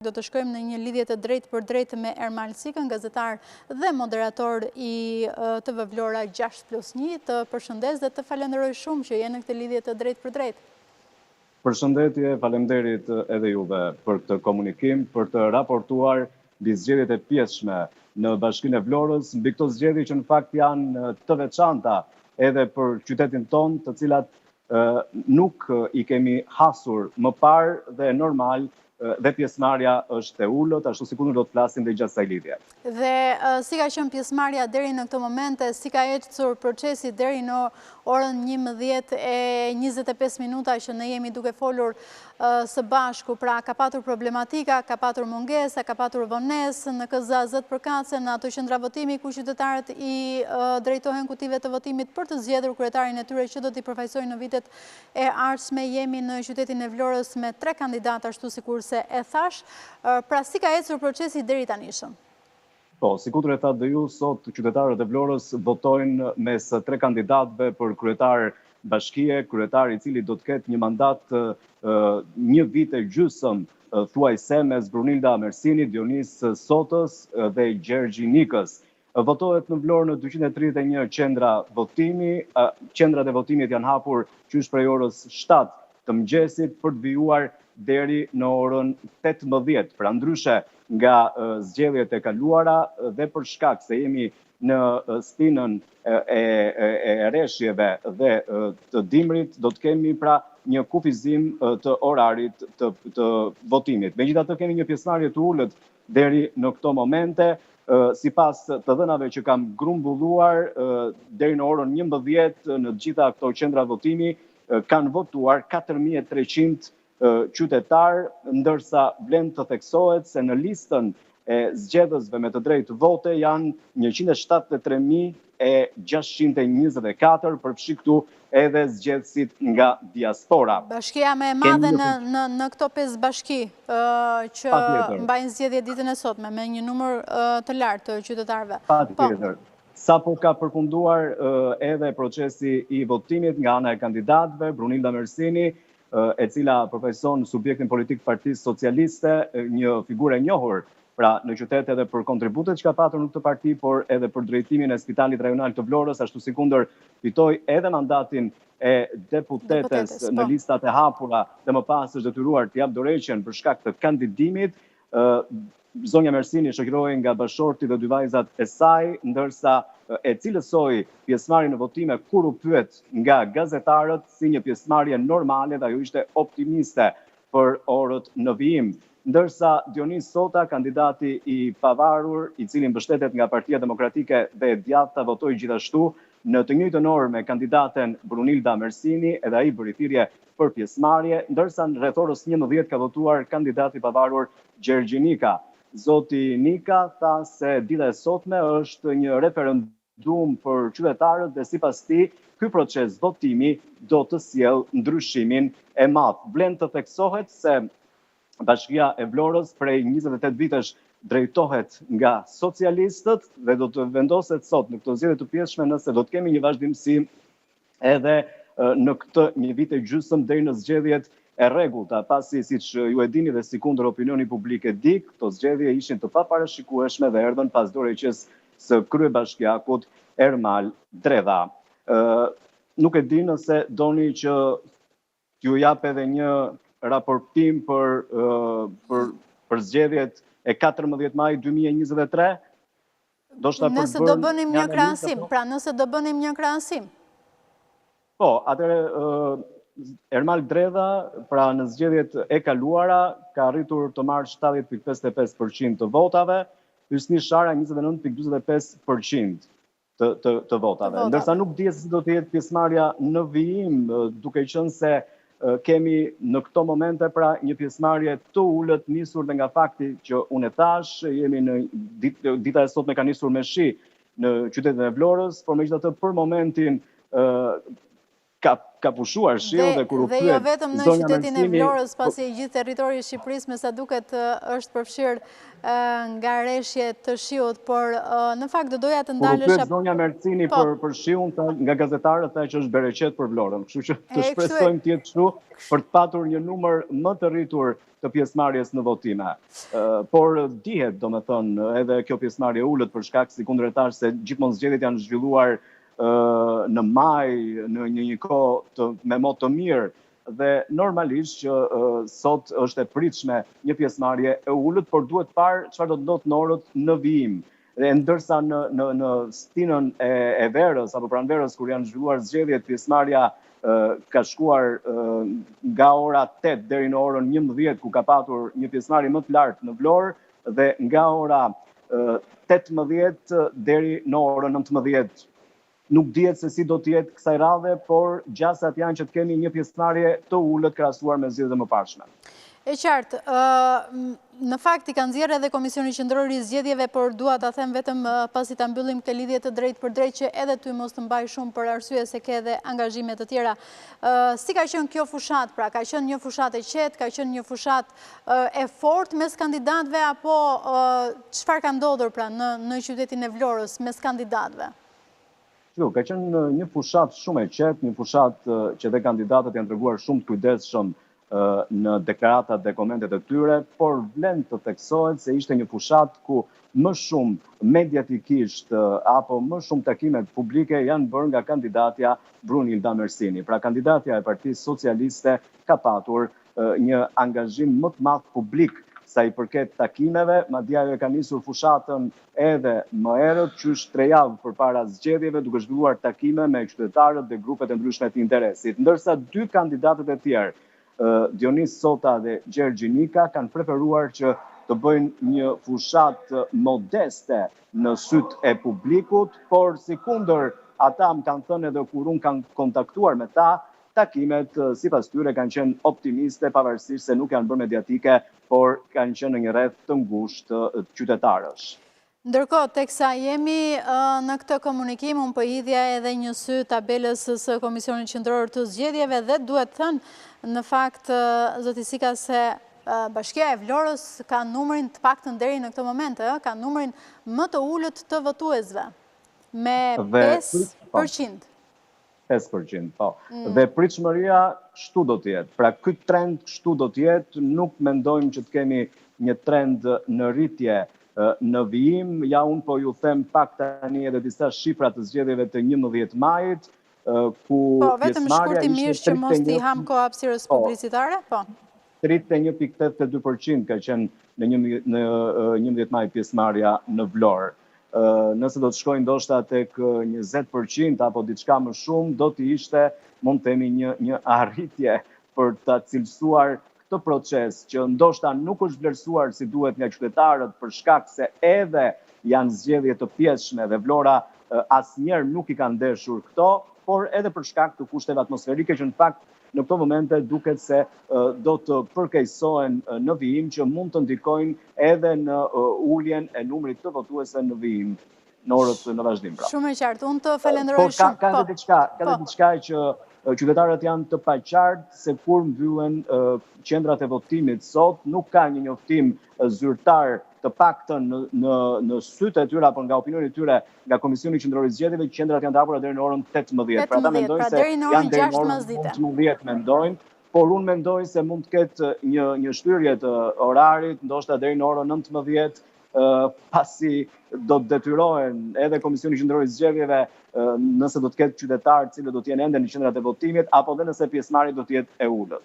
Do të shkojmë në një lidhje të drejtpërdrejtë me Ermal Cikën, gazetar dhe moderator i TV Vlora 6 plus 1. Të përshëndes dhe të falenderoj shumë që je në këtë lidhje të drejtpërdrejtë. Përshëndetje, faleminderit edhe juve për këtë komunikim, për të raportuar mbi zgjedhjet e pjesshme në Bashkinë e Vlorës, mbi këto zgjedhje që në fakt janë të veçanta edhe për qytetin tonë, të cilat nuk i kemi hasur më parë dhe normal dhe pjesëmarrja është e ulët, ashtu sikundër do të flasim dhe gjatë kësaj lidhje. Dhe si ka qenë pjesëmarrja deri në këto momente, si ka ecur procesi deri në orën 11 e 25 minuta që ne jemi duke folur së bashku, pra ka patur problematika, ka patur mungesa, ka patur vonesë në KZAZ-të përkatëse në ato qendra votimi ku qytetarët i drejtohen kutive të votimit për të zgjedhur kryetarin e tyre që do t'i përfaqësojë në vitet e ardhshme. Jemi në qytetin e Vlorës me tre kandidatë ashtu sikurse e thashë. Pra si ka ecur procesi deri tanishëm? Po, sikundër e thatë dhe ju, sot qytetarët e Vlorës votojnë mes tre kandidatëve për kryetar bashkie, kryetar i cili do të ketë një mandat një vit e gjysëm thuajse mes Brunilda Mersinit, Dionis Sotës dhe Gjergji Nikës. Votohet në Vlorë në 231 qendra votimi, qendrat e votimit janë hapur qysh prej orës 7 të mëngjesit për të vijuar deri në orën 18. Pra ndryshe nga zgjedhjet e kaluara dhe për shkak se jemi në stinën e, e reshjeve dhe të dimrit, do të kemi pra një kufizim të orarit të, të votimit. Megjithatë kemi një pjesëmarrje të ulët deri në këto momente, sipas të dhënave që kam grumbulluar deri në orën 11 në të gjitha këto qendra votimi kanë votuar 4300 qytetarë, ndërsa vlen të theksohet se në listën e zgjedhësve me të drejtë vote janë 173.624, përfshi këtu edhe zgjedhësit nga diaspora. Bashkia më e madhe në, në, në këto 5 bashki që mbajnë zgjedhje ditën e sotme, me një numër të lartë të qytetarëve. Patjetër. Po. Sapo ka përfunduar edhe procesi i votimit nga ana e kandidatëve, Brunilda Mersini, e cila përfaqëson subjektin politik të Partisë Socialiste, një figurë e njohur pra në qytet edhe për kontributet që ka patur në këtë parti, por edhe për drejtimin e Spitalit Rajonal të Vlorës, ashtu sikundër fitoi edhe mandatin e deputetes në po. listat e hapura dhe më pas është detyruar të japë dorëheqjen për shkak të kandidimit, Zonja Mersini shoqërohej nga bashkëshorti dhe dy vajzat e saj, ndërsa e cilësoi pjesëmarrjen në votime kur u pyet nga gazetarët si një pjesëmarrje normale dhe ajo ishte optimiste për orët në vijim. Ndërsa Dionis Sota, kandidati i pavarur, i cili mbështetet nga Partia Demokratike dhe e djathta votoi gjithashtu në të njëjtën orë me kandidaten Brunilda Mersini, edhe ai bëri thirrje për pjesëmarrje, ndërsa në rreth orës 11 ka votuar kandidati i pavarur Gjergji Nika. Zoti Nika tha se dita e sotme është një referendum për qytetarët dhe sipas tij, ky proces votimi do të sjellë ndryshimin e madh. Vlen të theksohet se Bashkia e Vlorës prej 28 vitesh drejtohet nga socialistët dhe do të vendoset sot në këto zgjedhje të pjesshme nëse do të kemi një vazhdimësi edhe në këtë një vit e gjysëm deri në zgjedhjet e rregullta, pasi siç ju e dini dhe sikundër opinioni publik e di, këto zgjedhje ishin të paparashikueshme dhe erdhën pas dorëheqjes së kryebashkiakut Ermal Dredha. Nuk e di nëse doni që t'ju jap edhe një raportim për për për zgjedhjet e 14 maj 2023. Ndoshta për Nëse do bënim një krahasim, pra nëse do bënim një krahasim. Po, atëherë Ermal Dredha, pra në zgjedhjet e kaluara, ka arritur të marrë 70.55% të votave, Hysni Shara 29.45% të, të, të votave. Ndërsa nuk dihet se si do të jetë pjesëmarrja në vijim, duke qenë se kemi në këto momente pra një pjesëmarrje të ulët nisur dhe nga fakti që unë e thashë, jemi në ditë, dita e sotme ka nisur me shi në qytetin e Vlorës, por megjithatë për momentin ka Ka pushuar shiu dhe kur u pyet. Dhe jo vetëm në qytetin e Vlorës, pasi i gjithë territori i Shqipërisë me sa duket është përfshirë nga reshje të shiut, por në fakt do doja të ndalesha... Kur u pyet zonja Mersini po. për, për shiun, tha, nga gazetarët tha që është bereqet për Vlorën, kështu që të shpresojmë të jetë kështu për të patur një numër më të rritur të pjesëmarrjes në votime. Por dihet, domethënë, edhe kjo pjesëmarrje e ulët për shkak sikundër e thashë se gjithmonë zgjedhjet janë zhvilluar në maj, në një një kohë të, me mot të mirë dhe normalisht që sot është e pritshme një pjesëmarrje e ulët, por duhet parë çfarë do të ndodhë në orët në vijim. Dhe ndërsa në në në stinën e, e verës apo pranverës kur janë zhvilluar zgjedhjet, pjesëmarrja ka shkuar nga ora 8 deri në orën 11 ku ka patur një pjesëmarrje më të lartë në Vlorë dhe nga ora 18 deri në orën 19. Nuk dihet se si do të jetë kësaj radhe, por gjasat janë që të kemi një pjesëmarrje të ulët krahasuar me zgjedhjet e mëparshme. E qartë. Në fakt i ka nxjerrë edhe Komisioni Qendror i Zgjedhjeve, por dua ta them vetëm pasi ta mbyllim këtë lidhje të drejtpërdrejtë që edhe ty mos të mbaj shumë për arsye se ke edhe angazhime të tjera. Si ka qenë kjo fushatë? Pra, ka qenë një fushatë e qetë, ka qenë një fushatë e fortë mes kandidatëve apo çfarë ka ndodhur pra në në qytetin e Vlorës mes kandidatëve? Jo, ka qenë një fushatë shumë e qetë, një fushatë që dhe kandidatët janë treguar shumë të kujdesshëm në deklaratat dhe komentet e tyre, por vlen të theksohet se ishte një fushatë ku më shumë mediatikisht apo më shumë takimet publike janë bërë nga kandidatja Brunilda Mersini. Pra kandidatja e Partisë Socialiste ka patur një angazhim më të madh publik sa i përket takimeve, madje ajo e ka nisur fushatën edhe më herët, qysh tre javë përpara zgjedhjeve, duke zhvilluar takime me qytetarët dhe grupet e ndryshme të interesit. Ndërsa dy kandidatët e tjerë, Dionis Sota dhe Gjergji Nika, kanë preferuar që të bëjnë një fushatë modeste në sytë e publikut, por sikundër ata më kanë thënë edhe kur unë kam kontaktuar me ta, Takimet, sipas tyre, kanë qenë optimiste, pavarësisht se nuk janë bërë mediatike, por kanë qenë në një rreth të ngushtë qytetarësh. Ndërkohë, teksa jemi në këtë komunikim, unë po i hidhja edhe një sy tabelës së Komisionit Qendror të Zgjedhjeve dhe duhet thënë në fakt, zoti Sika, se Bashkia e Vlorës ka numrin, të paktën deri në këtë moment, ka numrin më të ulët të votuesve, me 5%. 5%, po. Mm. Dhe pritshmëria kështu do të jetë. Pra ky trend kështu do të jetë, nuk mendojmë që të kemi një trend në rritje në vijim. Ja unë po ju them pak tani edhe disa shifra të zgjedhjeve të 11 majit, ku po, vetëm shkurtimisht që mos t'i hamë kohë hapësirës po. publicitare, po. 31.82% ka qenë në 11 maj pjesëmarrja në Vlorë. Nëse do të shkojë ndoshta tek 20% apo diçka më shumë, do të ishte, mund të themi, një një arritje për ta cilësuar këtë proces që ndoshta nuk është vlerësuar si duhet nga qytetarët për shkak se edhe janë zgjedhje të pjesshme dhe Vlora asnjëherë nuk i ka ndeshur këto, por edhe për shkak të kushteve atmosferike që në fakt në këto momente duket se do të përkeqësohen në vijim që mund të ndikojnë edhe në uljen e numrit të votuesve në vijim në orët në vazhdim pra. Shumë e qartë, unë të falenderoj shumë. Por ka edhe po. diçka, ka edhe po. diçka që qytetarët janë të paqartë se kur mbyllen qendrat e votimit sot, nuk ka një njoftim zyrtar të paktën në në në sytë e tyre apo nga opinioni i tyre nga Komisioni Qendror i Zgjedhjeve, qendrat janë të hapura deri në orën 18. Pra ata mendojnë pra, se janë deri në orën 19 mendojnë, por unë mendoj se mund të ketë një një shtyrje të orarit, ndoshta deri në orën 19, pasi do të detyrohen edhe Komisioni Qendror i Zgjedhjeve nëse do të ketë qytetarë të cilët do të jenë ende në qendrat e votimit apo dhe nëse pjesëmarrja do të jetë e ulët.